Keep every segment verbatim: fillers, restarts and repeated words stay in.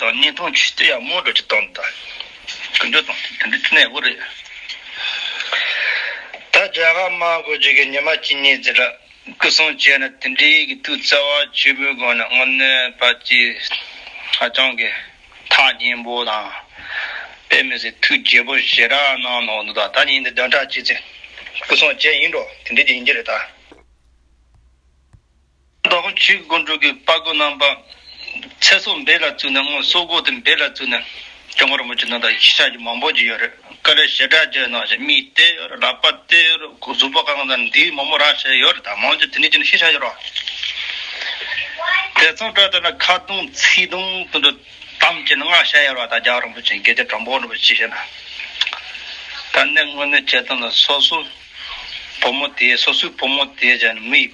དང་བརྙན་ཐུང་ཆུ་དེ་ཡང་མོ་འགྲོ་ཆུ་བཏང་དང་། ཀུན་འགྲོ་དང་དེ་འདྲ་ཐུ་ནས་འུ་རེད། ད་རྒྱ་གར་དམག་གི་ཅིག་གི་ཉི་མ་གཅིག་གཉིས་ཙི་ར་སྐུ་སྲུང་བྱས་ན་དེ་འདྲའི་གི་ཐུགས་བརྩེ་བ་ཆེན་པོའི་སྒོ་ནས་དངོས་གནས་ཕལ་ཆེར་ཧ་ཅང་གི་ཐག་ཉེ་པོ་དང་། དཔེ་མི་སྲིད་ཐུགས་དགྱེས་པོ་ཞེ་དྲག་གནང་གནང་འདུག་ད་ད་ཉིན་འདི་བདུན་ཕྲག་གཅིག་ཙམ་སྐུ་སྲུང་བྱས་ཡིན་འགྲོ་དེ་འདྲ་ཅིག་ཡིན་གྱི་རེད་ད། ད་ཁོ་ཆོས་ཀྱི་སྒོ་འགྲོ་གི་དཔའ་རྒོད་རྣམ་པ། ཚེ་སྲོག་འབེན་ལ་བཙུགས་ནས་སྔོན་སྲོག་གོ་དེ་འབེན་ལ་བཙུགས་ནས་སྐྱབས་མགོན་རིན་པོ་ཆེ་ནང་དུ་ཤི་ཤ་གི་མང་པོ་ཅིག་ཡོད་རེད། བཀའ་དྲིན་ཞེ་དྲག་བརྗོད་གནང་ཞེས་མིག་བལྟས་ཡོད་རེད། ལག་པ་བལྟས་ཡོད་རེད། གཟུགས་པོ་གང་གང་འདི་མང་པོ་རག་བྱས་ཡོད་རེད། ད་མང་ཆེ་དེ་ནས་ཀྱི་ནི་ཤི་ཤ་ཡོད་རེད། དེ་ཚོ་འདྲ་དེ་ན་ཁ་རྡུང་ཚིག་རྡུང་དེ་འདྲ་དམ་གྱི་ནི་ང་ཤ་ཡོད་རེད། ད་རྒྱལ་བ་རིན་པོ་ཆེ་དགེ་རྒན་དྲང་པོ་རིན་པོ་ཆེ་བཤད་ན། ད་ནི་དངོས་གནས་བྱས་ཙང་ལ་སོ་སོ་བུ་མོ་དེ་སོ་སོའི་བུ་མོ་དེ་ཅན་མི་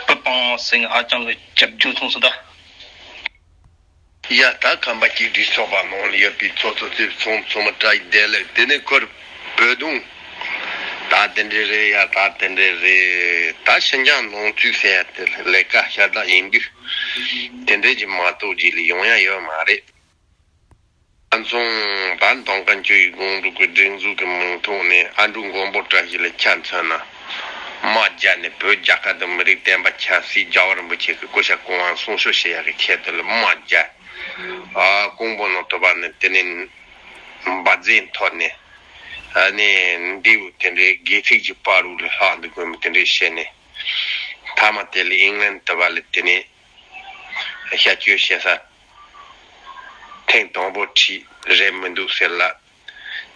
བུ་སྤང་ཟིན་ཧ་ཅང་གི་རྒྱབ་རྒྱུ་མཐོང་སོང་ད། ཡ་ད་ཁམས་པ་གཅིག་སྒྲིལ་ཚོགས་པ་ནང་ལ་ཡོད་པའི་ཚོགས་གཙོ་ཚེ་ཚོང་ཚོང་མ་བཀྲ་ཤིས་བདེ་ལེགས་དེ་ནས་ཁོར་བོད་དུང་། ད་དེ་འདྲས་རེད་ཡ་ད་དེ་འདྲས་རེད། ད་ཤིན་ཅང་ནང་ཚུད་ཟེར་ཡ་དེ་ལས་ཀ་ཤ་སྟག་ཡིན་དུས། དེ་འདྲས་ཀྱི་མ་གཏོགས་རྗེས་ལ་ཡོང་ཡ་ཡོད་མ་རེད། ང་ཚོ་ད་མདོ་ཁམས་ཆུ་ཡི་སྒང་དྲུག་གི་སྒྲིག་འཛུགས་ཀྱི་མིང་ཐོག་ནས་ཨ་འབྲུག་མགོན་པོ་བཀྲ་ཤིས་ལ་ཆ་མཚོན་ན། དམག་རྒྱག་ནས་བོད་རྒྱལ་ཁབ་དང་མི་རིགས་བསྟན་པ་ཆབ་སྲིད་རྒྱལ་བ་རིན་པོ་ཆེ་གི་སྐུ་ཕྱྭ་སྐུ་དབང་སྲུང་སྐྱོབ་བྱེད་ཡག་གི་ཆེད་དུ་ལ་དམག་རྒྱག་ཨ་ཀོང་པོ་ནང་དུ་བ་ནས་དེ་ནས་འབར་རྫས་འཐོར་ནས་ཨ་ནས་འདིའུ་དེ་འདྲའི་དགེ་ཚིག་གི་བར་རུ་ལ་ལྷག་འདུག་དགོས་མི་དེ་འདྲའི་བཤད་ནས་མཐའ་མ་དེ་ལ་ཨིང་ལན་དུ་བ་ལ་དེ་ནས་བཤད་སྤྱོད་བྱེད་ས་ཐེངས་དང་པོ་ཁྲིད་རེད་མི་འདུག་ཟེར་ལ།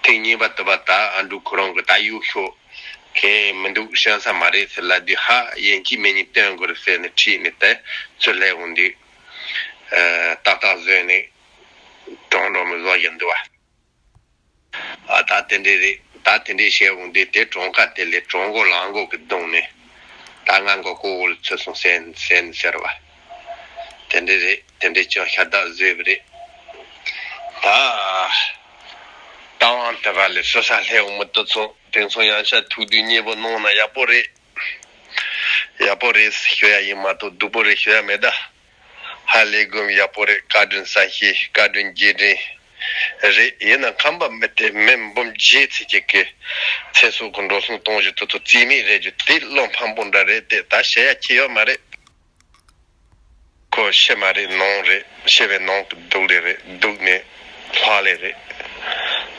ཐེངས་གཉིས་པ་དུ་བ་ད་ཨ་འབྲུག་ཁོ་རང་གི་ད་གཡུག་ཤོག་གས་མི་འདུག་ཤན་ས་མ་རེད་ཟེར་ལབ་དུས་ཧ་ཡིན་གཅིག་མིན་གཉིས་སྟོན་དགོས་རེད་ཟེར་ནས་ཁྲིད་ནས་དེ་ཚུར་སླེབས་འོང་དུས། ཏག་ཏག་བཟོས་ནས་གྲོང་གྲོང་མི་བཟོ་བཞིན་འདུག་བ། ཨ་ད་དེ་འདྲས་རེད། ད་དེ་འདྲས་བྱས་འོང་དུས་དེ་གྲོང་ཁ་དེ་ལས་གྲོང་མགོ་ལང་མགོ་གི་གདོང་ནས་ད་ང་མགོ་ཀོ་བོ་ལ་ཚུད་སོང་ཟེར་ཟེར་ཟེར་བ། དེ་འདྲས་རེད། དེ་འདྲས་ཀྱང་ཤ་སྟག་བཟོས་པ་རེད། ད། རྟ་དབང་དེ་བ་ལས་སོ་ས་ལྷས་འོང་མི་དེ་ཚོ་དེང་སང་ཡང་ཤ་ཐུག་དུས་མཉེས་པོ་གནང་ན་ཡག་པོ་རེད། ཡག་པོ་རེད་ཞུ་ཡ་ཡིན་མ་གཏོགས་སྡུག་པོ་རེད་ཞུ་ཡ་མེད་ད། ཧ་ལས་དགོས་ཡག་པོ་རེད། བཀའ་དྲིན་བསམ་ཤེས་བཀའ་དྲིན་རྗེས་དྲན་རེད། ཡིན་ན་ཁམས་པ་མི་དེ་མི་འབུམ་བརྒྱད་ཚེ་གཅིག་གི་ཚེ་སྲོག་གི་འགྲོ་སོང་གཏོང་རྒྱུ་དེ་ཚོ་རྩིས་མེད་རེད་རྒྱུ་དེ་བློ་ཕམ་པོ་འདྲ་རེད་དེ་ད་བཤད་ཡ་ཁྱི་ཡོད་མ་རེད། ཁོ་ཤི་མ་རེད་ནང་རེད། ཤི་བའི་ནང་གི་སྡུག་ལས་རེད། སྡུག་ནས་ལྷག་ལས་རེད།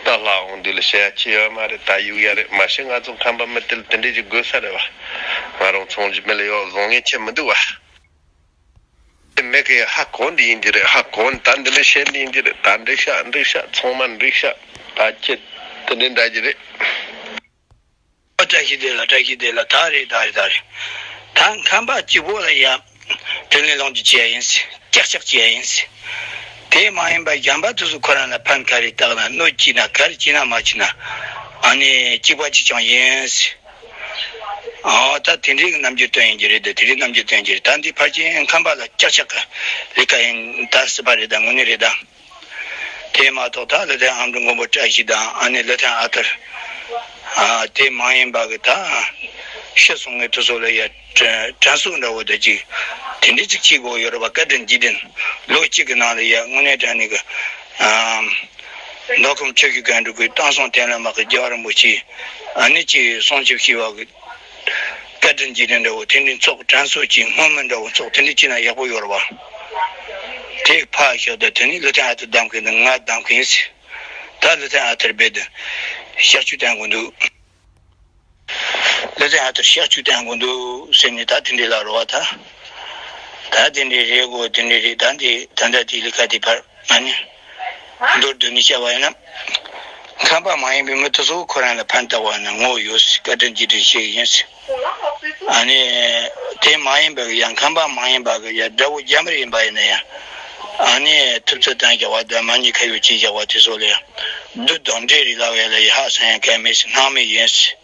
ད་ལྷག་འོང་དུས་ལ་བཤད་ཡ་ཁྱི་ཡོད་མ་རེད། ད་གཡུག་ཡ་རེད། མ་གཞི་ང་ཚོ་ཁམས་པ་མི་དེ་ལ་དེ་འདྲས་ཀྱི་དགོས་ས་རེད་བ། ང་རང་ཚོང་གི་མི་ལ་ཡོད་བཟང་ངན་ཁྱི་མི་འདུག་བ། དེ་མི་གི་ཧ་གོ་འདི་ཡིན་གྱི་རེད། ཧ་གོ་ད་འདི་འདྲས་བཤད་འདི་ཡིན་གྱི་རེད། ད་འགྲིག་ཤག་འགྲིག་ཤག་ཚང་མ་འགྲིག་ཤག་ད་ཁྱི་དེ་འདྲས་འདྲ་གི་རེད། བཀྲ་ཤིས་བདེ་ལ་བཀྲ་ཤིས་བདེ་ལ་ད་རེད་ད་རེད་ད་རེད། ད་ཁམས་པ་གཅིག་པོ་ལ་ཡ་དྲིན་ལན་ལོག་འཇུག་བྱེད་ཡ་ཡིན་ཟེར། ཀྱག་ཀྱག་བྱེད་ཡ་ཡིན་ཟེར། དེ་མ་ཡིན་པ་གཞན་པ་དེ་ཚོ་ཁོ་རང་ལ་ཕན་ག་རེ་བཏགས་ན་གནོད་བྱས་ན་ག་རེ་བྱས་ན་མ་བྱས་ན་ཨ་ནི་གཅིག་པ་གཅིག་རྐྱང་ཡིན་ཟེར། ཨ་ད་དེ་འདྲའི་རྣམ་འགྱུར་སྟོན་ཡིན་གྱི་རེད་དེ་དེ་འདྲའི་རྣམ་འགྱུར་སྟོན་གྱི་རེད། ད་འདི་ཕལ་ཆེར་ཁམས་པ་ལ་ཀྱག་ཀྱག་གི་ལས་ཀ་ཡིན་ད་སྲིད་པ་རེད་ད་དངོས་གནས་རེད་ད། དེ་མ་གཏོགས་ད་ལི་ཐན་ཨ་འབྲུག་མགོན་པོ་བཀྲ་ཤིས་དང་ཨ་ནེ་ལི་ཐན་ཨ་ཐར། ཨ་དེ་མ་ཡིན་པ་གི་ད་ཤི་སོང་ངེ་དུ་སོ་ལ་ཡ་དྲན་དྲན་གསོ་འདྲ་བོ་ད་ཅིག་དེ་འདྲའི་ཅིག་བྱེད་དགོས་ཡོད་རེད་བ། བཀའ་དྲིན་རྗེས་དྲན་ལོ་གཅིག་གི་ནང་ལ་ཡ་དངོས་གནས་དྲང་གནས་གི་ཨ་མདོ་ཁམས་ཆུ་བཞི་སྒང་དྲུག་གི་བསྟན་སྲུང་བསྟན་ལ་དམག་གི་རྒྱལ་བ་རིན་པོ་ཆེ་ཨ་ནེ་ཅིག་སྲུང་སྐྱོབ་བྱས་བ་གི་བཀའ་དྲིན་རྗེས་དྲན་འདྲ་བོ་དེ་འདྲའི་ཚོགས་དྲན་གསོ་ཅིག་སྔོན་མ་འདྲ་བོ་ཚོགས་དེ་འདྲའི་བྱས་ན་ཡག་པོ་ཡོད་རེད་བ། དེ་ཕར་བཞག་ད་དེ་ནི་ལི་ཐན་ཨ་ཐར་གདམ་མཁན་དང་ང་གདམ་མཁན་ཟེར། ད་ལི་ཐན་ཨ་ཐར་རྦད་དེ་གཤག་བཅོས་བཏང་དགོས་འདུག་ལི་ཐན་ཨ་ཐར་གཤག་བཅོས་བཏང་དགོས་འདུག་ཟེར་ནས་ད་དེ་འདྲའི་ལབ་རེད་བ་ད། ད་དེ་འདྲའི་རེད་གོ་དེ་འདྲའི་རེད་ད་འདི་ད་ལྟ་དེ་ལི་ཁ་དེ་ཕར་ང་ནི། མདོར་བསྡུས་ནས་བཤད་པ་ཡིན་ན། ཁམས་པ་མ་ཡིན་པའི་མི་དེ་ཚོ་ཁོ་རང་ལ་ཕན་བཏགས་པ་ན་ངོ་ཡོད་ཟེར། བཀའ་དྲིན་རྗེས་དྲན་བྱེད་ཀྱི་ཡིན་ཟེར། ཨ་ནི། དེ་མ་ཡིན་པ་གི་ཡང་ཁམས་པ་མ་ཡིན་པ་གི་ཡང་དགྲ་བོ་རྒྱ་མི་ཡིན་པ་ཡིན་ན་ཡང་། ཨ་ནི་ཐུབ་ཚོད་བཏང་བཞག་པ་དང་མ་ཉེས་ཁ་གཡོགས་བྱས་བཞག་པ་དེ་ཚོ་ལ་ཡང་། བདུད་དང་འདྲེ་རེད་ལབ་ཡ་ལ་ཡ་ཧ་སང་ཡ་གལ་མེད་ཟེར། སྣང་མེད་ཡིན་ཟེར།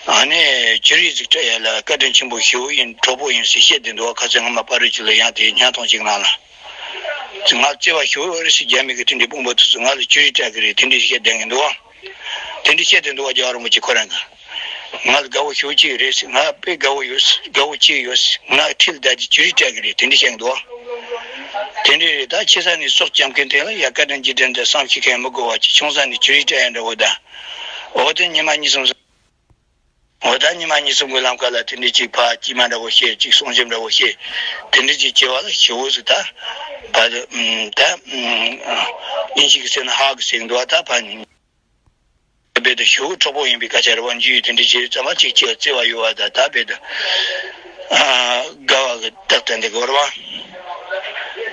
ཨ་ནི་ཅི་རིགས་ཟིག་སྤྲད་ཡ་ལ་བཀའ་དྲིན་ཆེན་པོ་ཞེ་པོ་ཡིན་གྲོགས་པོ་ཡིན་ཟེར་བཤད་བསྡད་འདུག་བ། ཁ་སང་སྔ་མ་པ་རི་ཅུ་ལ་ཡང་དེ་བརྙན་ཐུང་ཅིག་ནང་ལ། ང་བརྩེ་བ་ཞུ་འོ་རེ་ཞིག་རྒྱ་མི་གི་དེ་འདྲའི་དཔུང་པ་དེ་ཚོ་ང་ལ་ཅི་རིགས་སྤྲད་གི་རེད། དེ་འདྲའི་བཤད་བསྡད་མཁན་འདུག་བ། དེ་འདྲའི་བཤད་བསྡད་འདུག་བ། རྒྱལ་བ་རིན་པོ་ཆེ་ཁོ་རང་གི་ང་ལ་དགའ་བོ་ཞུ་གཅིག་རེད་ཟེར། ང་དཔེ་དགའ་བོ་ཡོད་ཟེར། དགའ་བོ་གཅིག་ཡོད་ཟེར། ང་ཁྲིད་ལ་བསྡད་དེ་ཅི་རིགས་སྤྲད་གི་རེད། དེ་འདྲའི་བཤད་མཁན་འདུག་བ། དེ་འདྲ་རེད། ད་ཆེ་ས་ནས་སྲོག་བཅད་མཁན་དེ་ལ་ཡ་བཀའ་དྲིན་རྗེས་དྲན་དེ་བསམ་ཤེས་མཁན་མི་དགོས་པ་ཅིག་ཆུང་ས་ནས་ཆུ་རིས་སྤྲད་ཡ་འདྲ་བོ་ད། འོ་དེ་ཉི་མ་གཉིས་གསུམ། འོ་ད་ཉི་མ་གཉིས་གསུམ་གྱི་ལམ་ཁ་ལ་དེ་འདྲ་ཅིག་ཕར་སྐྱེལ་མ་འདྲ་བོ་བཤད། ཅིག་གསུང་ཞིབ་འདྲ་བོ་བཤད། དེ་འདྲ་ཅིག་བྱེད་པ་ལ་ཞེ་པོ་ཟིག་ད། ཕ་དེ་ད་ཨིན་ཞིག་ཟེར་ན་ཧ་གི་ཟེར་གི་འདུག་བ། ད་ཕ་ནི། རྦད་དེ་ཞེ་པོ་གྲོགས་པོ་ཡིན་པའི་སྐད་ཆ་རེད་བ། འཇུ་ཡིས་དེ་འདྲ་བྱས་ཙམ་པ་ཅིག་ཅིག་བརྩེ་བ་ཡོད་བ། ད་ད་རྦད་དེ་ཨ་དགའ་བ་གི་རྟགས་དེ་འདི་གོ་རེད་བ།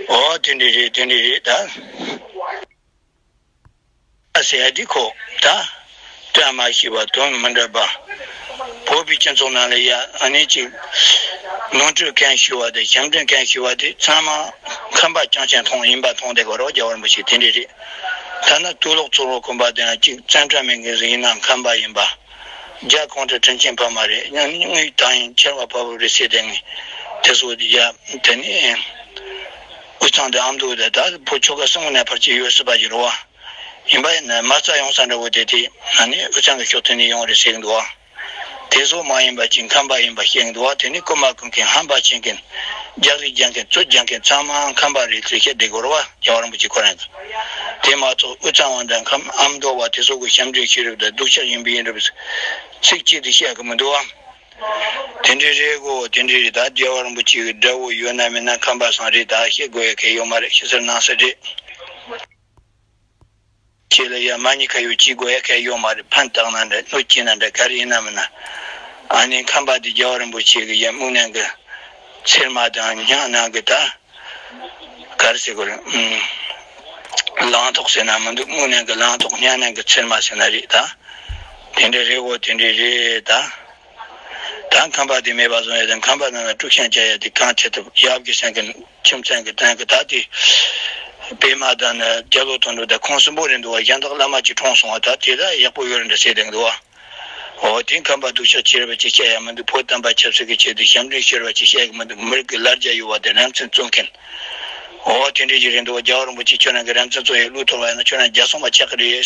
འོ་དེ་འདྲ་རེད། དེ་འདྲ་རེད་ད། ཨ་ཟེར་ཡ་འདི་ཁོ་ད་བཀྲ་མ་ཤིས་པ། དོན་མི་འགྲུབ་པ། བོད་པའི་སྤྱི་ཚོགས་ནང་ལ་ཡ་ཨ་ནི་ཅིག་ནོར་འཁྲུལ་གང་ཞིག་བ་དེ། ཞབས་འདྲེན་གང་ཞིག་བ་དེ་ཚང་མ་ཁམས་པ་རྐྱང་རྐྱང་མཐོང་ཡིན་པ་མཐོང་བསྡད་གོ་རེད་བ། རྒྱལ་བ་རིན་པོ་ཆེ་དེ་འདྲ་རེད། ཐ་ན་དུག་ལོག་ཚོགས་པ་གོམ་པ་དེ་ཡང་ཅིག་བཙན་བཀྲ་མེད་མཁན་ཟིག་ཡིན་ན་ཁམས་པ་ཡིན་པ། རྒྱ་གུང་ཁྲན་དྲིན་ཆེན་ཕ་མ་རེད། ཡང་དངུལ་ཐང་ཡིན་ཆར་པ་བབས་རེད་ཟེར་དེ་ངས་དེ་ཚོ་དེ་ཡ་དེ་ནི་དབུས་གཙང་དེ་ཨ་མདོ་དེ་ད་བོད་ཆོལ་ཁ་གསུམ་ནས་ཕར་ཆེ་ཡོད་སྲིད་པ་ཞིག་རེད་བ། ཡིན་པ་ཡིན་ན་མ་རྩ་ཡོང་ས་འདྲ་བོ་དེ་དེ་ཨ་ནི་དབུས་གཙང་གི་ཕྱོགས་མཐུན་ནས་ཡོང་རེད་ཟེར་གི་འདུག་བ། དེ་ཚོ་མ་ཡིན་པ་ཅིག་ཁམས་པ་ཡིན་པ་བཤད་གི་འདུག་བ། དེ་ནི་རྐུ་མ་རྐུ་མཁན་ཧམ་པ་བྱེད་མཁན་རྒྱག་རེས་རྒྱག་མཁན་རྩོད་རྒྱག་མཁན་ཚང་མ་ཁམས་པ་རེད་ཟེར་བཤད་བསྡད་གོ་རེད་བ། རྒྱལ་བ་རིན་པོ་ཆེ་ཁོ་རང་གི། དེ་མ་གཏོགས་དབུས་གཙང་བ་འདྲ་ཁམས་ཨ་མདོ་བ་དེ་ཚོ་གི་ཞབས་འདྲེན་ཤེས་རབ་དང་སྡུག་ཅག་ཡིན་པ་ཡིན་རབས་ཚིག་གཅིག་དེ་བཤད་གི་མི་འདུག་བ། དེ་འདྲའི་རེད་གོ། དེ་འདྲའི་རེད། ད་རྒྱལ་བ་རིན་པོ་ཆེ་གི་དགྲ་བོ་ཡོད་ན་མེད་ན་ཁམས་པ་ཚང་རེད། ད་བཤད་དགོས་ཡ་གལ་ཡོད་མ་རེད། ཕྱི་གསལ་ནང་གསལ་རེད། ཁྱེད་ལ་ཡ་མ་ཉེས་ཁ་གཡོག་བྱེད་དགོས་ཡ་གལ་ཡོད་མ་རེད། ཕན་བཏགས་ན་འདྲ་གནོད་སྐྱེལ་ན་འདྲ་ག་རེ་ཡིན་ན་མིན་ན། ཨ་ནི་ཁམས་པ་དེ་རྒྱལ་བ་རིན་པོ་ཆེ་གི་ཡ་སྨུག་ནག་གི་ཚེར་མ་དང་སྙན་ནག་གི་ད། ག་རེ་ཟེར་དགོས་རེད། ཨུམ། གླང་ཐོག་ཟེར་ན་མི་འདུག་སྨུག་ནག་གི་གླང་ཐོག་སྙན་ནག་གི་ཚེར་མ་ཟེར་ན་རེད་ད། དེ་འདྲ་རེད་གོ། དེ་འདྲ་རེད་ད། ད་ཁམས་པ་དེ་མེད་པ་བཟོ་ཡ་དང་ཁམས་པ་ནང་ལ་དཀྲུག་ཤིང་རྒྱག་ཡ་དེ་གང་ཆེ་ཐུབ། ཡབ་ཀྱི་སེང་གེ་ཁྱིམ་མཚེས་ཀྱི་བསྟན་གི་ད་དེ་པད་མ་དང་ནི་རྒྱ་ལོ་དོན་གྲུབ་དང་ཁོང་གསུམ་པོ་རེད་འདུག་བ། གཞན་དག་བླ་མ་གཅིག་གྲོངས་སོང་བ། ད་དེ་ད་ཡག་པོ་ཡོད་རེད་འདྲ་ཟེར་བསྡད་འདུག་བ། འོ་དེ་ཁམས་པ་སྡུག་ཤག་ཆེ་རེད་པ་ཅིག་བཤད་ཡ་མི་འདུག་བོད་དམ་པ་ཆབ་སྲིད་ཀྱི་ཆེད་དུ་ཞབས་འདྲེན་ཤོར་བ་ཅིག་བཤད་གི་མི་འདུག་མི་རིགས་ཀྱི་ལར་རྒྱ་ཡོད་བ་དེ་རང་བཙན་རྩོད་མཁན། འོ་དེ་འདྲ་ཞིག་རེད་འདུག་རྒྱལ་བ་རིན་པོ་ཆེ་ཁྱོད་རང་གི་རང་བཙན་རྩོད་ཡ་གླུ་དོར་བ་ཡིན་ན་ཁྱོད་རང་རྒྱལ་སྲུང་བ་ཆགས་ཀྱི་རེད།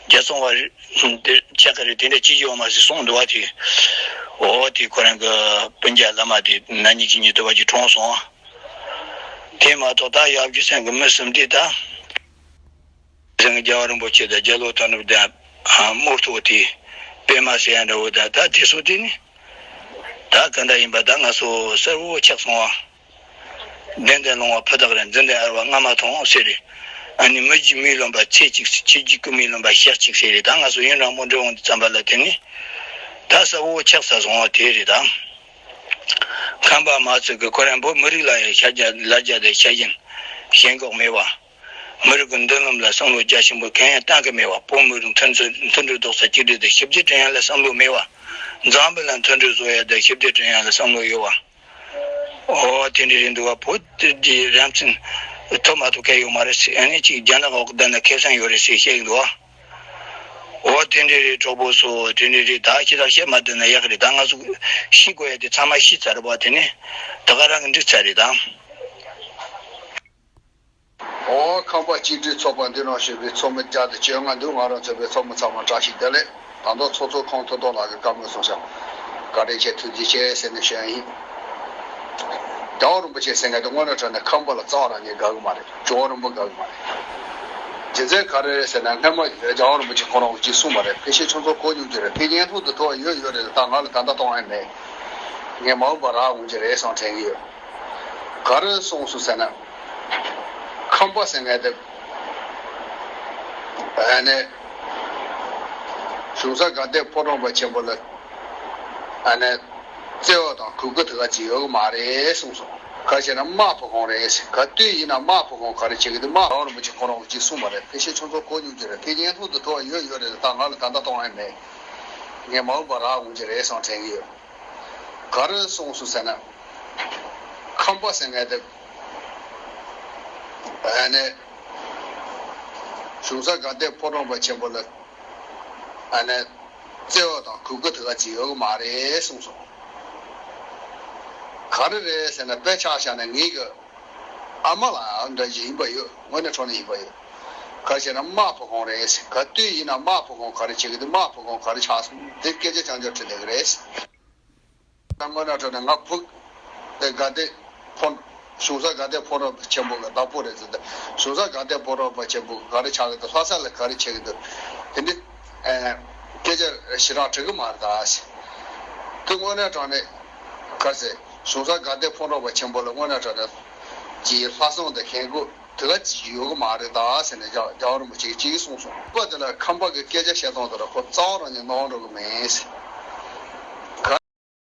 རྒྱལ་སྲུང་བ་དེ་ཆགས་ཀྱི་རེད། དེ་འདྲ་ཅི་ཡོད་མ་ཟེར་གསུངས་འདུག་བ། དེ་འོ་དེ་ཁོ་རང་གི་སྤུན་ཀྱག་བླ་མ་དེ་ན་ནིང་གི་ཉིན་དུ་བ་ཅིག་གྲོངས་སོང་། དེ་མ་གཏོགས་ད་ཡབ་རྗེ་སེང་གེ་མི་གསུམ་དེ་ད། སེང་གེ་རྒྱལ་བ་རིན་པོ་ཆེ་དང་རྒྱ་ལོ་དོན་གྲུབ་དང་། ཨ། རྨོ་ཐོག་དེ་པད་མ་ཟེར་ཡ་འདྲ་བོ་དང་། ད་དེ་ཚོ་དེ་ནི་ད་ག་འདྲ་ཡིན་པ། ད་ང་ཚོ་གསལ་བོ་ཆགས་སོང་བ། བདེན་བདེན་སློང་བ་ཕུ་ཐག་རིང་། འཛིན་བདེན་གཡར་བ་རྔ་མ་ཐོང་ཟེར་རེད། ཨ་ནི་མི་རྒྱུད་མིའི་ལོན་པ་ཚེ་གཅིག་ཟེར། ཁྱི་རྒྱུད་རྐུན་མའི་ལོན་པ་ཞག་གཅིག་ཟེར་རེད། ད་ང་ཚོ་ཡུན་རིང་པོ་འགྲོ་འོང་དུས་ཙམ་པ་ལ་དེ་ནི་ད་གསལ་བོ་ཆགས་ཚར་སོང་བ་དེ་རེད། ད་ཁམས་པ་མ་ཚད་ཀྱི་ཁོ་རང་བོད་མི་རིགས་ལ་ཡང་ཤ་རྒྱགས་ལར་རྒྱགས་དང་ཤ་ཞེན་ཞེན་ཁོག་མེད་བ། མི་རིགས་ཀྱི་མདུན་ལམ་ལ་བསམ་བློ་རྒྱ་ཆེན་པོ་གང་ཡང་བཏང་གི་མེད་བ། བོད་མི་རིགས་མཐུན་སྒྲིལ་མཐུན་སྒྲིལ་རྡོག་རྩ་གཅིག་སྒྲིལ་དང་ཞི་བདེ་བསྐྲུན་ཡ་ལ་བསམ་བློ་མེད་བ། འཛམ་བུ་གླིང་མཐུན་སྒྲིལ་བཟོ་ཡ་དང་ཞི་བདེ་བསྐྲུན་ཡ་ལ་བསམ་བློ་ཡོད་བ། འོ་དེ་འདྲ་རེད་འདུག་བ། བོད་དེ་རང་བཙན་ཐོབ་མ་ཐོབ་གལ་ཡོད་མ་རེད་ཟེར། ཨ་ནི་ཅིག་རྒྱ་ནག་འོག་བསྡད་ན་ཁེ་བཟང་ཡོད་རེད་ཟེར་བཤད་ཀྱི་འདུག་བ། འོ་དེ་འདྲ་རེད། གྲོགས་པོ་ཚོ་དེ་འདྲ་རེད། ད་ཁྱེད་རང་བཤད་མ་བསྡད་ན་ཡག་གི་རེད། ད་ང་ཚོ་ཤི་དགོས་ཡ་དེ་ཚང་མ་ཤི་ཚར་རེད་བ། དེ་ནི་ད་ག་རང་གི་འགྲིག་ཚར་རེད་ད། འོ། ཁམས་པ་གཅིག་སྒྲིལ་ཚོགས་པ་འདི་ནང་བཞུགས་པའི་ཚོགས་མི་བརྒྱ་དང་བཅོ་ལྔ་འདུག་ང་རང་ཚོ་པའི་ཚོགས་མི་ཚང་མ་བཀྲ་ཤིས་བདེ་ལེགས། ད་དུང་ཚོགས་གཙོ་ཁོང་ཐུབ་བསྟན་ལགས་ཀྱིས་བཀའ་མོལ་གསུངས་ཤག་བཀའ་དྲིན་ཆེ། ཐུགས་རྗེ་ཆེ་ཟེར་ནས་ཞུ་ཡ་ཡིན། རྒྱལ་བ་རིན་པོ་ཆེ་ཟེར་མཁན་དེ་དངོས་གནས་དྲང་གནས་ཁམས་པ་ལ་རྩ་བ་རང་ཉིད་དགའ་གི་མ་རེད། གྲུབ་དབང་རིན་པོ་དགའ་གི་མ་རེད། རྒྱུ་མཚན་ག་རེ་རེད་ཟེར་ན། སྔོན་མ་རྒྱལ་བ་རིན་པོ་ཆེ་ཁོང་རང་གིས་གསུངས་པ་རེད། ཕལ་ཆེར་ཁྱོད་ཚོ་གོ་མྱོང་རྒྱུ་རེད། དེ་བརྙན་ཐུང་དུ་ཐུག་པ་ཡོད་ཡོད་རེད། ད་ང་ལ་ད་ལྟ་གཏོང་ཡ་མེད། ངས་མ་འོངས་པ་རག་འོང་རྒྱུ་རེད་བསམ་དྲན་གི་ཡོད། ག་རེ་གསུངས་སོང་ཟེར་ན། ཁམས་པ་ཟེར་མཁན་དེ། ཨ་ནི་གཞུང་ས་དགའ་ལྡན་ཕོ་བྲང་པ་ཆེན་པོ་ལ་ཨ་ནི་བརྩེ་བ་དང་གུས་བཀུར་དེ་ག་ཅིག་ཡོད་གི་མ་རེད་གསུངས་སོང་། ག་རེ་བྱས་ན་དམག་ཕོག་གོང་རེད། ག་དུས་ཡིན་ན་དམག་ཕོག་གོང་ག་རེ་བྱེད་གི་འདུག་དམག་རང་རིན་པོ་ཆེ་ཁོང་རང་གིས་གསུངས་པ་རེད། ཕལ་ཆེར་ཁྱོད་ཚོ་གོ་མྱོང་རྒྱུ་རེད། དེ་བརྙན་ཐུང་དུ་ཐུག་པ་ཡོད་ཡོད་རེད། ད་ང་ལ་ད་ལྟ་གཏོང་ཡ་མེད། ངས་མ་འོངས་པ་རག་འོང་རྒྱུ་རེད་བསམ་དྲན་གི་ཡོད། ག་རེ་གསུངས་སོང་ཟེར་ན། ཁམས་པ་ཟེར་མཁན་དེ། ཨ་ནི། གཞུང་ས་དགའ་ལྡན་ཕོ་བྲང་པ་ཆེན་པོ་ལ། ཨ་ནི། བརྩེ་བ་དང་གུས་བཀུར་དེ་ག་ཅིག་ཡོད་གི་མ་རེད་གསུངས་སོང་། ག་རེ་རེད་ཟེར་ན། དཔེ་ཆ་བཞག་ན་ངེད་ཀྱི་ཨ་མ་ལགས་འདྲ་ཞིག་ཡིན་པ་ཡོད། དངོས་གནས་དྲང་གནས་ཡིན་པ་ཡོད། ག་རེ་བྱས་ན་དམག་ཕོག་གོང་རེད། ག་དུས་ཡིན་ན་དམག་ཕོག་གོང་ག་རེ་བྱེད་གི་འདུག་དམག་ཕོག་གོང་ག་རེ་ཆགས་སོང་། དེ་སྐད་ཆ་རྐྱང་རྐྱང་དྲིས་བསྡད་གི་རེད། ད་དངོས་གནས་དྲང་གནས་ང་བུ་དེ་དགའ་ལྡན་ཕོ་ གཞུང་ས་དགའ་ལྡན་ཕོ་བྲང་པ་ཆེན་པོ་གི་བདག་པོ་རེད་ཟེར་ཏེ། གཞུང་ས་དགའ་ལྡན་ཕོ་བྲང་པ་ཆེན་པོ་ག་རེ་ཆགས་ཀྱི་འདུག་ལྷ་ས་ལ་ག་རེ་བྱེད་ཀྱི་འདུག་དེ་འདི་སྐད་ཆ་ཞེ་དྲག་དྲི་གི་མ་རེད་ད། དེ་དངོས་གནས་དྲང་གནས་ག་ཟེ། གཞུང་ས་དགའ་ལྡན་ཕོ་བྲང་པ་ཆེན་པོ་ལ་དངོས་གནས་དྲང་གནས་ཀྱི་ལྷ་སྲུང་དང་ལྷན་སྐུ་དེ་ག་ཅིག་ཡོད་གི་མ་རེད་ད་ཟེར་ནས་རྒྱལ་རྒྱལ་བ་རིན་པོ་ཆེ་གིས་གཅིག་གིས་གསུངས་སོང་། པ་དེ་ལ་ཁམས་པ་གི་སྐད་ཆ་བཤད་སྟངས་དེ་ལ་ཁོ་རྩ་བ་རང་ཉིད་ནོར་འགྲོ་གི་མེད།